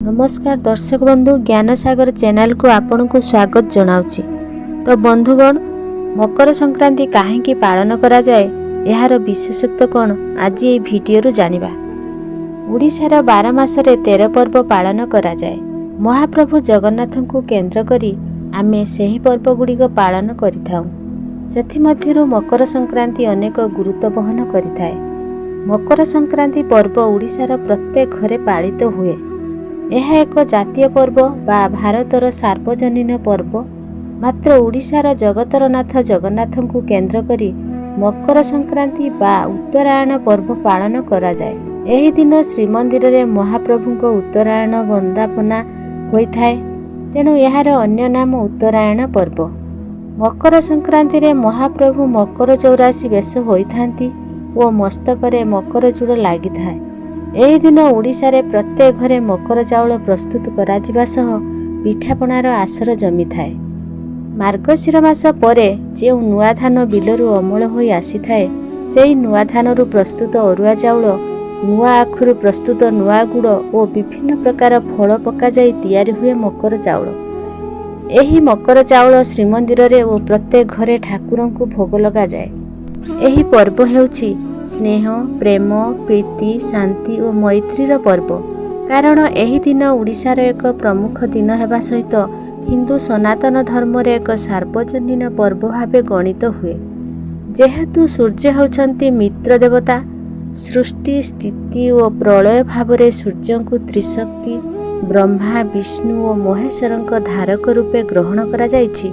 ନମସ୍କାର ଦର୍ଶକ ବନ୍ଧୁ, ଜ୍ଞାନସାଗର ଚ୍ୟାନେଲକୁ ଆପଣଙ୍କୁ ସ୍ୱାଗତ ଜଣାଉଛି। ତ ବନ୍ଧୁଗଣ, ମକର ସଂକ୍ରାନ୍ତି କାହିଁକି ପାଳନ କରାଯାଏ, ଏହାର ବିଶେଷତ୍ୱ କ'ଣ, ଆଜି ଏହି ଭିଡ଼ିଓରୁ ଜାଣିବା। ଓଡ଼ିଶାର 12 ମାସରେ 13 ପର୍ବ ପାଳନ କରାଯାଏ। ମହାପ୍ରଭୁ ଜଗନ୍ନାଥଙ୍କୁ କେନ୍ଦ୍ର କରି ଆମେ ସେହି ପର୍ବଗୁଡ଼ିକ ପାଳନ କରିଥାଉ। ସେଥିମଧ୍ୟରୁ ମକର ସଂକ୍ରାନ୍ତି ଅନେକ ଗୁରୁତ୍ୱ ବହନ କରିଥାଏ। ମକର ସଂକ୍ରାନ୍ତି ପର୍ବ ଓଡ଼ିଶାର ପ୍ରତ୍ୟେକ ଘରେ ପାଳିତ ହୁଏ। ଏହା ଏକ ଜାତୀୟ ପର୍ବ ବା ଭାରତର ସାର୍ବଜନୀନ ପର୍ବ। ମାତ୍ର ଓଡ଼ିଶାର ଜଗତର ନାଥ ଜଗନ୍ନାଥଙ୍କୁ କେନ୍ଦ୍ର କରି ମକର ସଂକ୍ରାନ୍ତି ବା ଉତ୍ତରାୟଣ ପର୍ବ ପାଳନ କରାଯାଏ। ଏହି ଦିନ ଶ୍ରୀମନ୍ଦିରରେ ମହାପ୍ରଭୁଙ୍କ ଉତ୍ତରାୟଣ ବନ୍ଦାପନା ହୋଇଥାଏ। ତେଣୁ ଏହାର ଅନ୍ୟ ନାମ ଉତ୍ତରାୟଣ ପର୍ବ। ମକର ସଂକ୍ରାନ୍ତିରେ ମହାପ୍ରଭୁ ମକର 84 ବେଶ ହୋଇଥାନ୍ତି ଓ ମସ୍ତକରେ ମକର ଚୂଡ଼ ଲାଗିଥାଏ। ଏହି ଦିନ ଓଡ଼ିଶାରେ ପ୍ରତ୍ୟେକ ଘରେ ମକର ଚାଉଳ ପ୍ରସ୍ତୁତ କରାଯିବା ସହ ପିଠାପଣାର ଆସର ଜମିଥାଏ। ମାର୍ଗଶିର ମାସ ପରେ ଯେଉଁ ନୂଆ ଧାନ ବିଲରୁ ଅମଳ ହୋଇ ଆସିଥାଏ, ସେହି ନୂଆ ଧାନରୁ ପ୍ରସ୍ତୁତ ଅରୁଆ ଚାଉଳ, ନୂଆ ଆଖୁରୁ ପ୍ରସ୍ତୁତ ନୂଆ ଗୁଡ଼ ଓ ବିଭିନ୍ନ ପ୍ରକାର ଫଳ ପକାଯାଇ ତିଆରି ହୁଏ ମକର ଚାଉଳ। ଏହି ମକର ଚାଉଳ ଶ୍ରୀମନ୍ଦିରରେ ଓ ପ୍ରତ୍ୟେକ ଘରେ ଠାକୁରଙ୍କୁ ଭୋଗ ଲଗାଯାଏ। ଏହି ପର୍ବ ହେଉଛି ସ୍ନେହ, ପ୍ରେମ, ପ୍ରୀତି, ଶାନ୍ତି ଓ ମୈତ୍ରୀର ପର୍ବ। କାରଣ ଏହି ଦିନ ଓଡ଼ିଶାର ଏକ ପ୍ରମୁଖ ଦିନ ହେବା ସହିତ ହିନ୍ଦୁ ସନାତନ ଧର୍ମରେ ଏକ ସାର୍ବଜନୀନ ପର୍ବ ଭାବେ ଗଣିତ ହୁଏ। ଯେହେତୁ ସୂର୍ଯ୍ୟ ହେଉଛନ୍ତି ମିତ୍ର ଦେବତା, ସୃଷ୍ଟି, ସ୍ଥିତି ଓ ପ୍ରଳୟ ଭାବରେ ସୂର୍ଯ୍ୟଙ୍କୁ ତ୍ରିଶକ୍ତି ବ୍ରହ୍ମା, ବିଷ୍ଣୁ ଓ ମହେଶ୍ୱରଙ୍କ ଧାରକ ରୂପେ ଗ୍ରହଣ କରାଯାଇଛି।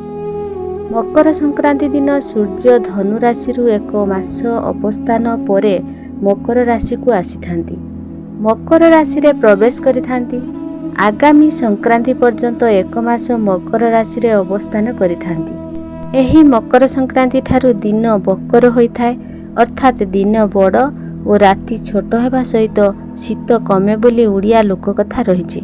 ମକର ସଂକ୍ରାନ୍ତି ଦିନ ସୂର୍ଯ୍ୟ ଧନୁ ରାଶିରୁ ଏକ ମାସ ଅବସ୍ଥାନ ପରେ ମକର ରାଶିକୁ ଆସିଥାନ୍ତି, ମକର ରାଶିରେ ପ୍ରବେଶ କରିଥାନ୍ତି। ଆଗାମୀ ସଂକ୍ରାନ୍ତି ପର୍ଯ୍ୟନ୍ତ ଏକ ମାସ ମକର ରାଶିରେ ଅବସ୍ଥାନ କରିଥାନ୍ତି। ଏହି ମକର ସଂକ୍ରାନ୍ତି ଠାରୁ ଦିନ ବକର ହୋଇଥାଏ, ଅର୍ଥାତ୍ ଦିନ ବଡ଼ ଓ ରାତି ଛୋଟ ହେବା ସହିତ ଶୀତ କମେ ବୋଲି ଓଡ଼ିଆ ଲୋକକଥା ରହିଛି।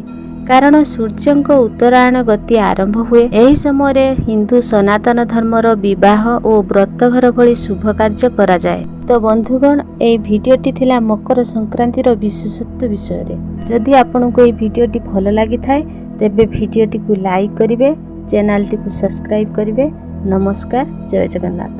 କାରଣ ସୂର୍ଯ୍ୟଙ୍କ ଉତ୍ତରାୟଣ ଗତି ଆରମ୍ଭ ହୁଏ। ଏହି ସମୟରେ ହିନ୍ଦୁ ସନାତନ ଧର୍ମର ବିବାହ ଓ ବ୍ରତଘର ଭଳି ଶୁଭ କାର୍ଯ୍ୟ କରାଯାଏ। ତ ବନ୍ଧୁଗଣ, ଏହି ଭିଡ଼ିଓଟି ଥିଲା ମକର ସଂକ୍ରାନ୍ତିର ବିଶେଷତ୍ୱ ବିଷୟରେ। ଯଦି ଆପଣଙ୍କୁ ଏହି ଭିଡ଼ିଓଟି ଭଲ ଲାଗିଥାଏ, ତେବେ ଭିଡ଼ିଓଟିକୁ ଲାଇକ୍ କରିବେ, ଚ୍ୟାନେଲଟିକୁ ସବସ୍କ୍ରାଇବ୍ କରିବେ। ନମସ୍କାର, ଜୟ ଜଗନ୍ନାଥ।